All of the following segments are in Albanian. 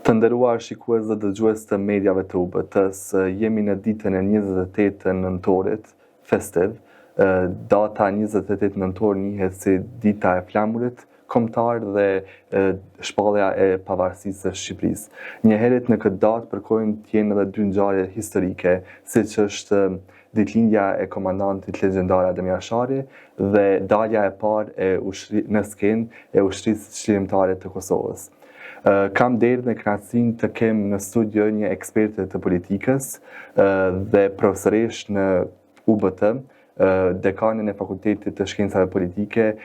Të nderuar shikues dhe dëgjues të mediave të UBT-së, jemi në ditën e 28 nëntorit, festiv. Data 28 nëntor njihet si dita e flamurit kombëtar dhe shpallja e pavarësisë së Shqipërisë. Njëherit në këtë datë përkojnë të jenë edhe dy ngjarje historike, siç është ditëlindja e komandantit legjendar Adem Jashari dhe dalja e parë e ushtri, në skenë e ushtrisë çlirimtare të Kosovës. Kam nderin dhe kënaqësinë të kem në studio një eksperte të politikës dhe profesoreshë në UBT, dekanin e Fakultetit të Shkencave Politike,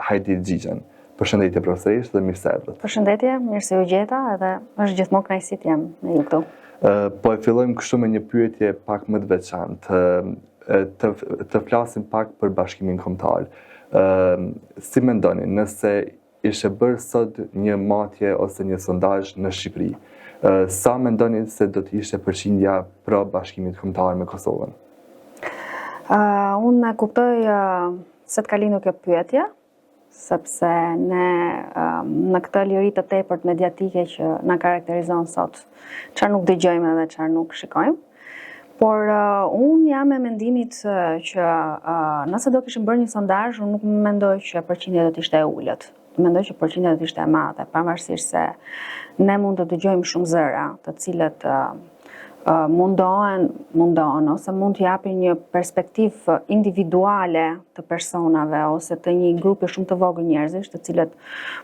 Hajdi Xhixhën. Përshëndetje profesoreshë dhe mirë se erdhët. Përshëndetje, mirë se ju gjeta edhe është gjithmonë kënaqësi të jem me ju këtu. Po e fillojmë kështu me një pyetje pak më të veçantë. Të, të flasim pak për bashkimin kombëtar. Si mendoni, nëse ishte bërë sot një matje ose një sondazh në Shqipëri, sa mendoni se do të ishte përqindja pro bashkimit kombëtar me Kosovën? Uh, unë e kuptoj uh, se të ka lindur kjo pyetje, sepse ne uh, në këtë liri të tepërt mediatike që na karakterizon sot, çfarë nuk dëgjojmë edhe çfarë nuk shikojmë. Por uh, unë jam e mendimit që uh, nëse do kishim bërë një sondazh, unë nuk mendoj që përqindja do të ishte e ulët. Mendoj që përqindja do të ishte e madhe, pavarësisht se ne mund të dëgjojmë shumë zëra, të cilët uh, mundohen, mundohen ose mund të japin një perspektivë individuale të personave ose të një grupi shumë të vogël njerëzish, të cilët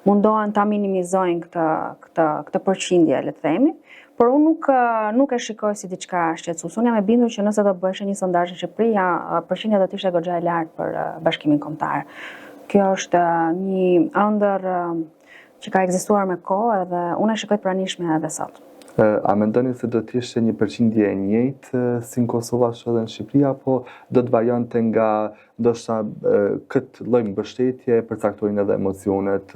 mundohen ta minimizojnë këtë këtë këtë përqindje, le të themi. Por unë nuk nuk e shikoj si diçka shqetësuese. Unë jam e bindur që nëse do bëheshe një sondazh në Shqipëri, ja, përqindja do të ishte goxha e lartë për bashkimin kombëtar. Kjo është një ëndërr që ka ekzistuar me kohë edhe unë e shikoj të pranishme edhe sot. A mendoni se do të ishte një përqindje e njëjtë si në Kosovë ashtu edhe në Shqipëri apo do të varionte nga Ndoshta këtë lloj mbështetje përcaktojnë edhe emocionet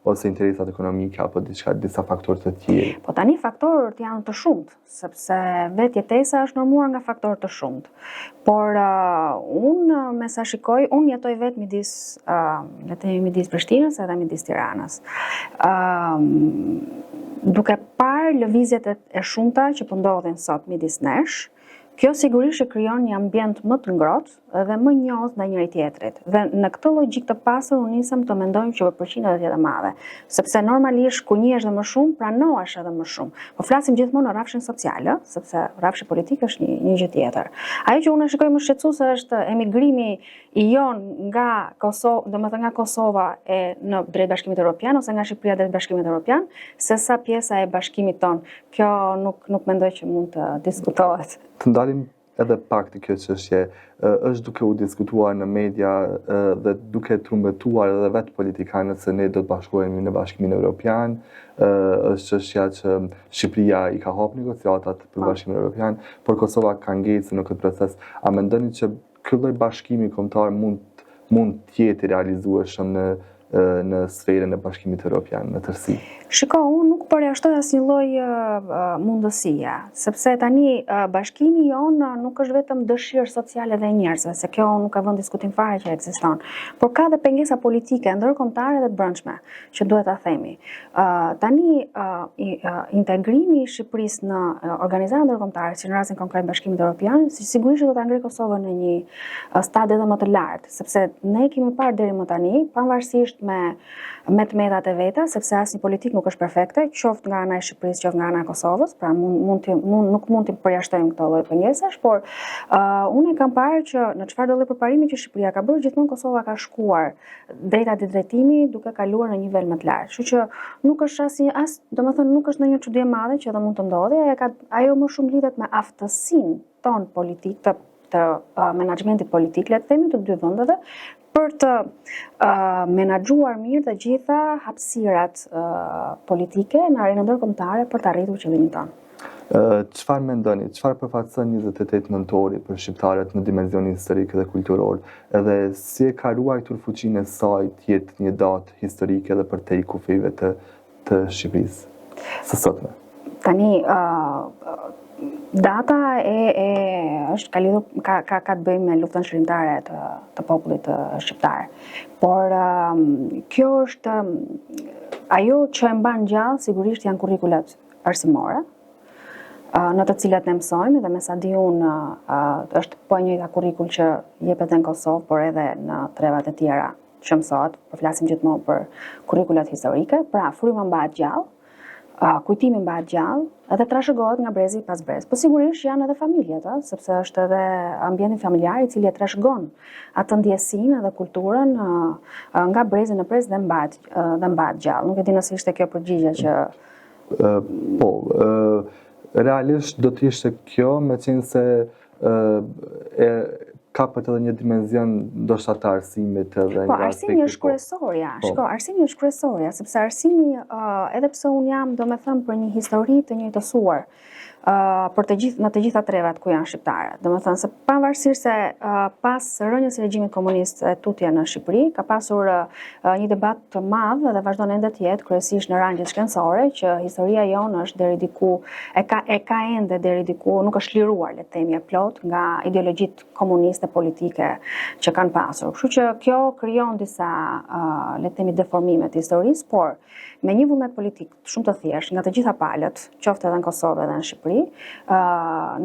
ose interesat ekonomike apo diçka disa faktorë të tjerë. Po tani faktorët janë të shumtë, sepse vetë jetesa është normuar nga faktorë të shumtë. Por uh, unë me sa shikoj, unë jetoj vetë midis uh, le të themi midis Prishtinës edhe midis Tiranës. Uh, duke parë lëvizjet e, e shumta që po ndodhin sot midis nesh, Kjo sigurisht që krijon një ambient më të ngrohtë dhe më njohës ndaj njëri-tjetrit. Dhe në këtë logjikë të pasur unë nisem të mendoj që përqindja do të jetë e madhe, sepse normalisht kur njihesh dhe më shumë, pranohesh edhe më shumë. Po flasim gjithmonë në rrafshin social, ë, sepse rrafshi politik është një një gjë tjetër. Ajo që unë e shikoj më shqetësuese është emigrimi i jonë nga Kosova, domethënë nga Kosova e në drejt Bashkimit Evropian ose nga Shqipëria drejt Bashkimit Evropian, sesa pjesa e bashkimit tonë. Kjo nuk nuk mendoj që mund të diskutohet. Të ndalim edhe pak te kjo çështje, është duke u diskutuar në media dhe duke trumbetuar edhe vetë politikanët se ne do të bashkohemi në Bashkimin Evropian, është çështja që Shqipëria i ka hapë negociatat për po. Bashkimin Evropian, por Kosova ka ngecur në këtë proces. A mendoni që ky lloj bashkimi kombëtar mund mund të jetë i realizueshëm në në sferën e Bashkimit Evropian në tërësi? Shiko, unë nuk përjashtoj asnjë lloj mundësie, sepse tani bashkimi jonë nuk është vetëm dëshirë sociale dhe e njerëzve, se kjo nuk e vë në diskutim fare që ekziston, por ka dhe pengesa politike ndërkombëtare dhe të brendshme, që duhet ta themi. Tani integrimi i Shqipërisë në organizata ndërkombëtare, si në rastin konkret Bashkimit Evropian, si sigurisht do ta ngrejë Kosovën në një stad edhe më të lartë, sepse ne kemi parë deri më tani, pavarësisht me me të metat e veta, sepse asnjë politikë nuk është perfekte, qoftë nga ana e Shqipërisë, qoftë nga ana e Kosovës, pra mund mund të mund nuk mund të përjashtojmë këto lloj pengesash, por uh, unë e kam parë që në çfarëdo lloj përparimi që Shqipëria ka bërë, gjithmonë Kosova ka shkuar drejt atij drejtimi duke kaluar në një nivel më të lartë. Kështu që nuk është asnjë as, domethënë nuk është ndonjë çudi e madhe që edhe mund të ndodhi, ajo ka ajo më shumë lidhet me aftësinë tonë politik të të menaxhmentit politik, le të themi të dy vendeve, për të uh, menaxhuar mirë të gjitha hapësirat uh, politike në arenën ndërkombëtare për të arritur qëllimin tonë. Çfarë mendoni, çfarë përfaqëson 28 nëntori për shqiptarët në dimensionin historik dhe kulturor, edhe si e ka ruajtur fuqinë e saj të jetë një datë historike edhe përtej kufijve të të Shqipërisë së sotme? Tani, uh, data e, e është ka lidhur ka ka ka të bëjë me luftën çlirimtare të të popullit shqiptar. Por uh, kjo është ajo që e mban gjallë sigurisht janë kurrikulat. arsimore, në të cilat ne mësojmë dhe me sa di unë është po e njëjta kurrikul që jepet në Kosovë, por edhe në trevat e tjera që mësohet, po flasim gjithmonë për kurrikulat historike, pra fryma mbahet gjallë, kujtimi mbahet gjallë edhe trashëgohet nga brezi pas brez. Po sigurisht janë edhe familjet, ë, sepse është edhe ambienti familjar i cili e trashëgon atë ndjesinë edhe kulturën nga brezi në brez dhe mbahet dhe mbahet gjallë. Nuk e di nëse ishte kjo përgjigja që Po, realisht do të ishte kjo, meqenëse e kapet edhe një dimenzion ndoshta të arsimit edhe po, nga arsimi është po. kryesorja. Po. Shiko, arsimi është kryesorja, sepse arsimi edhe pse unë jam, domethënë, për një histori të njëjtësuar, për të gjithë në të gjitha trevat ku janë shqiptarët. Domethënë se pavarësisht se pas rënies së regjimit komunist e tutje në Shqipëri, ka pasur një debat të madh dhe vazhdon ende të jetë kryesisht në rangjet shkencore që historia jonë është deri diku e ka e ka ende deri diku nuk është liruar le të themi e plotë nga ideologjitë komuniste politike që kanë pasur. Kështu që kjo krijon disa le të themi deformime të historisë, por me një vullnet politik shumë të thjeshtë nga të gjitha palët, qoftë edhe në Kosovë edhe në Shqipëri,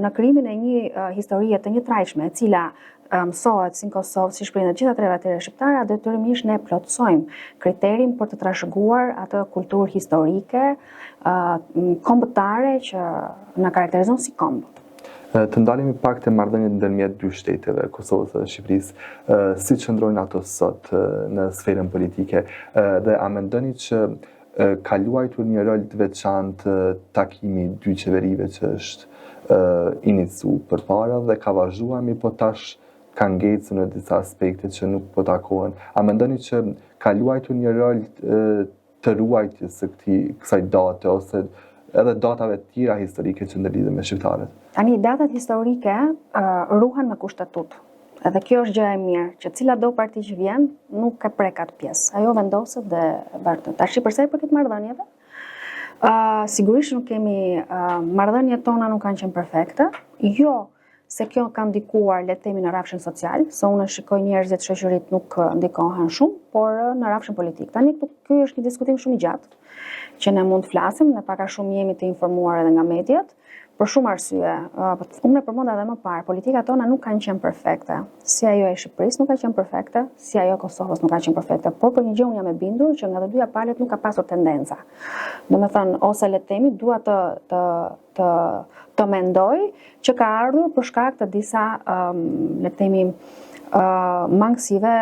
në krijimin e një historie të njëtrajtshme, e cila mësohet si në Kosovë, si në Shqipëri, në të gjitha trevat tjera shqiptare, detyrimisht ne plotësojmë kriterin për të trashëguar atë kulturë historike, kombëtare që na karakterizon si komb. Të ndalemi pak te marrëdhëniet ndërmjet dy shteteve, Kosovës dhe Shqipërisë, si qëndrojnë ato sot në sferën politike dhe a mendoni që ka luajtur një rol të veçantë takimi i dy qeverive që është inicu përpara dhe ka vazhduar, mirëpo tash ka ngecur në disa aspekte që nuk po takohen. A mendoni që ka luajtur një rol të ruajtjes së këtij kësaj date ose edhe datave të tjera historike që ndërlidhen me shqiptarët? Tani datat historike uh, ruhen me kushtetutë. Edhe kjo është gjë e mirë, që cilado parti që vjen nuk e prek atë pjesë. Ajo vendoset dhe vazhdon. Tash për sa i përket marrëdhënieve, ë uh, sigurisht nuk kemi uh, marrëdhëniet tona nuk kanë qenë perfekte. Jo se kjo ka ndikuar, le të themi, në rrafshin social, se unë shikoj njerëzit, shoqëritë nuk ndikohen shumë, por në rrafshin politik. Tani këtu ky është një diskutim shumë i gjatë që ne mund të flasim, ne pak a shumë jemi të informuar edhe nga mediat, për shumë arsye. Unë e përmenda edhe më parë, politikat tona nuk kanë qenë perfekte. Si ajo e Shqipërisë nuk ka qenë perfekte, si ajo e Kosovës nuk ka qenë perfekte, por për një gjë unë jam e bindur që nga të dyja palët nuk ka pasur tendenca. Domethënë, ose le të themi, dua të të të të mendoj që ka ardhur për shkak të disa, um, le të themi, uh, mangësive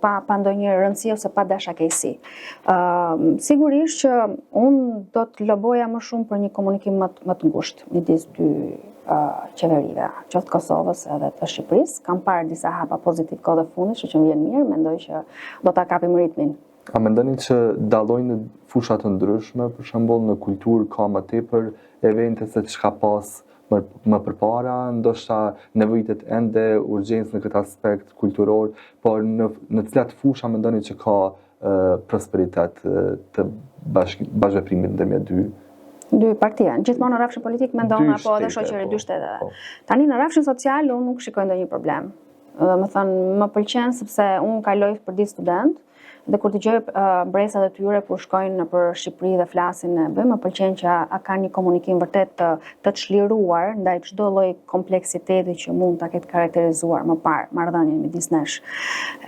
pa pa ndonjë rëndësi ose pa dashakeqësi. Ë uh, sigurisht që unë do të loboja më shumë për një komunikim më të, më të ngushtë midis dy uh, qeverive, qoftë Kosovës edhe të Shqipërisë. Kam parë disa hapa pozitiv kohët e fundit, kështu që më vjen mirë, mendoj që do ta kapim ritmin. A mendoni që dallojnë në fusha të ndryshme, për shembull në kulturë ka më tepër evente se çka pas më, më përpara, ndoshta nevojitet ende urgjencë në këtë aspekt kulturor, por në në cilat fusha mendoni që ka prosperitet të bashk, bashkëveprimit ndërmjet dy dy partia. Gjithmonë në rrafshin politik mendon apo edhe shoqëri po, dy shteteve. Po. Tani në rrafshin social unë nuk shikoj ndonjë problem. Domethënë, më pëlqen sepse unë kaloj përditë studentë, dhe kur dëgjoj uh, mbresat e tyre kur shkojnë nëpër Shqipëri dhe flasin e bëjnë, më pëlqen që a, a kanë një komunikim vërtet të, të çliruar ndaj çdo lloj kompleksiteti që mund ta ketë karakterizuar më parë marrëdhënien midis nesh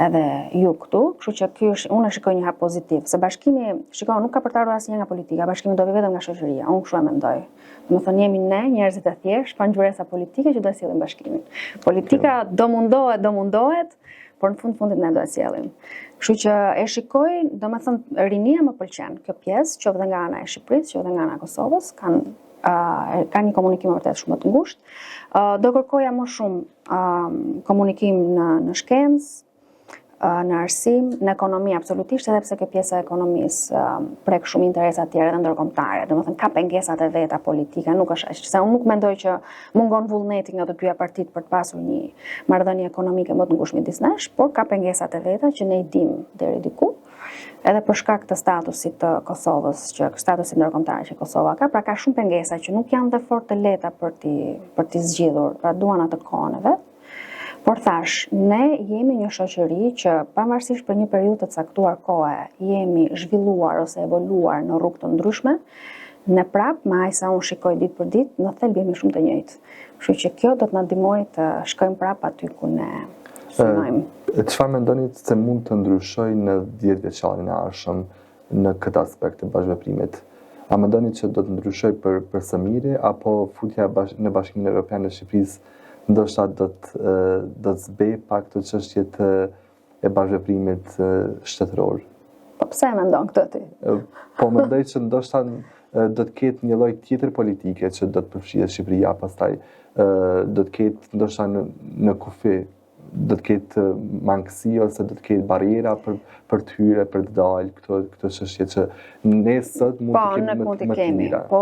edhe ju këtu, kështu që ky është unë e shikoj një hap pozitiv, se bashkimi, shikoj, nuk ka për të ardhur asnjëherë nga politika, bashkimi do vijë vetëm nga shoqëria, unë kështu e mendoj. Domethënë jemi ne, njerëzit e thjeshtë, pa ngjyresa politike që do e sjellim bashkimin. Politika do mundohet, do mundohet, por në fund fundit ne do e sjellim. Kështu që e shikoj, domethënë rinia më pëlqen kjo pjesë, qoftë dhe nga ana e Shqipërisë, qoftë dhe nga ana e Kosovës, kanë uh, kanë një komunikim vërtet shumë të ngushtë. Uh, do kërkoja më shumë uh, komunikim në në shkencë, në arsim, në ekonomi absolutisht, edhe pse kjo pjesa e ekonomisë prek shumë interesa të tjera edhe ndërkombëtare. Domethënë ka pengesat e veta politike, nuk është aq, se unë nuk mendoj që mungon vullneti nga të dyja partitë për të pasur një marrëdhënie ekonomike më të ngushtë midis nesh, por ka pengesat e veta që ne i dimë deri diku. Edhe për shkak të statusit të Kosovës, që statusit ndërkombëtar që Kosova ka, pra ka shumë pengesa që nuk janë dhe fort të lehta për t'i për t'i zgjidhur, pra duan atë kohën e vet. Por thashë, ne jemi një shoqëri që pavarësisht për një periudhë të caktuar kohe jemi zhvilluar ose evoluar në rrugë të ndryshme. Ne prapë, me aq sa unë shikoj ditë për ditë, në thelb jemi shumë të njëjtë. Kështu që kjo do të na ndihmojë të shkojmë prapë aty ku ne synojmë. Çfarë mendoni se mund të ndryshojë në 10 vjeçarin e ardhshëm në këtë aspekt të bashkëveprimit? A mendoni që do të ndryshojë për për së miri apo futja bash, në Bashkimin Evropian e Shqipërisë ndoshta do të do të zbehë pak këto çështje të e bashkëveprimit shtetëror? Po pse e mendon këtë ti? Po mendoj që ndoshta do të ketë një lloj tjetër politike që do të përfshihet Shqipëria, pastaj do të ketë ndoshta në në kufi do të ketë mangësi ose do të ketë barriera për për të hyrë, për të dalë, këto këto çështje që ne sot mund po, të kemi më, më të mira. Po,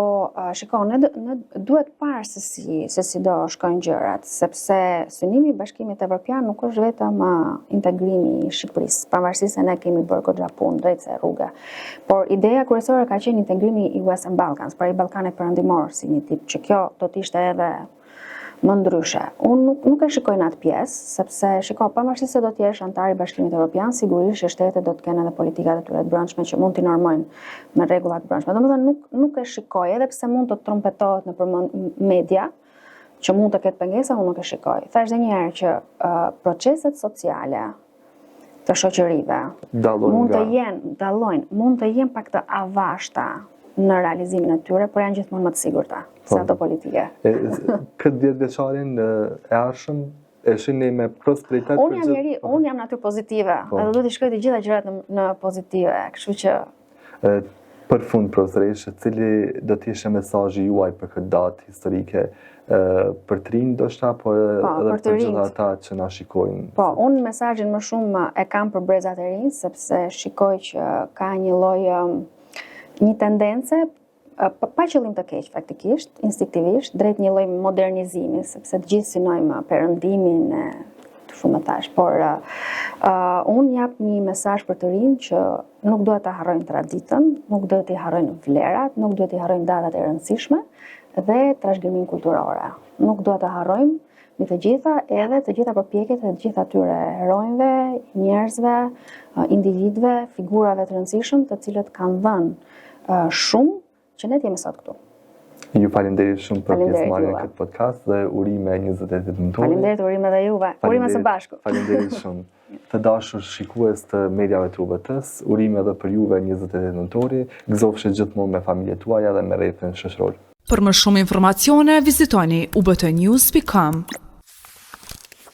shiko, ne ne duhet parë se si se si do shkojnë gjërat, sepse synimi i Bashkimit Evropian nuk është vetëm integrimi i Shqipërisë, pavarësisht se ne kemi bërë goxha punë drejt kësaj rruge. Por ideja kryesore ka qenë integrimi i Western Balkans, pra i Ballkanit Perëndimor si një tip që kjo do të ishte edhe më ndryshe. Unë nuk, nuk e shikoj në atë pjesë, sepse shiko, pavarësisht se do të jesh anëtar i Bashkimit Evropian, sigurisht që shtetet do të kenë edhe politikat e tyre të brendshme që mund t'i normojnë me rregulla të brendshme. Domethënë nuk nuk e shikoj, edhe pse mund të trumpetohet nëpër media që mund të ketë pengesa, unë nuk e shikoj. Thashë edhe një herë që uh, proceset sociale të shoqërive. Dallojnë mund të jenë, dallojnë, mund të jenë pak të avashta në realizimin e tyre, por janë gjithmonë më të sigurta po. se ato politike. E, këtë dhjetëvjeçarin e ardhshëm e shihni me prosperitet Unë jam njeri, unë jam natyrë pozitive, po. edhe do t'i shikoj të gjitha gjërat në, në pozitive, kështu që Për fund, profesoreshë, cili do të ishte mesazhi juaj për këtë datë historike, për të rinjtë ndoshta, por po, edhe për të gjithë ata që na shikojnë? Po, unë mesazhin më shumë e kam për brezat e rinj, sepse shikoj që ka një lloj një tendence pa qëllim të keq faktikisht, instinktivisht, drejt një lloj modernizimi, sepse të gjithë synojmë perëndimin e të shumë tash, por uh, uh, unë jap një mesazh për të rinjtë që nuk duhet ta harrojnë traditën, nuk duhet t'i harrojnë vlerat, nuk duhet t'i harrojnë datat e rëndësishme dhe trashëgiminë kulturore. Nuk duhet të harrojmë mbi të gjitha edhe të gjitha përpjekjet e të gjitha atyre heronjve, njerëzve, individëve, figurave të rëndësishëm, të cilët kanë dhënë shumë që ne të jemi sot këtu. Ju faleminderit shumë për pjesëmarrjen në këtë podcast dhe urime 28 nëntorin. Faleminderit, urime edhe juve. Urime së bashku. Faleminderit shumë. Të dashur shikues të mediave të UBT-s, urime edhe për juve 28 nëntori, gëzofshi gjithmonë me familjet tuaja dhe me rrethin shoqëror. Për më shumë informacione vizitoni ubtnews.com.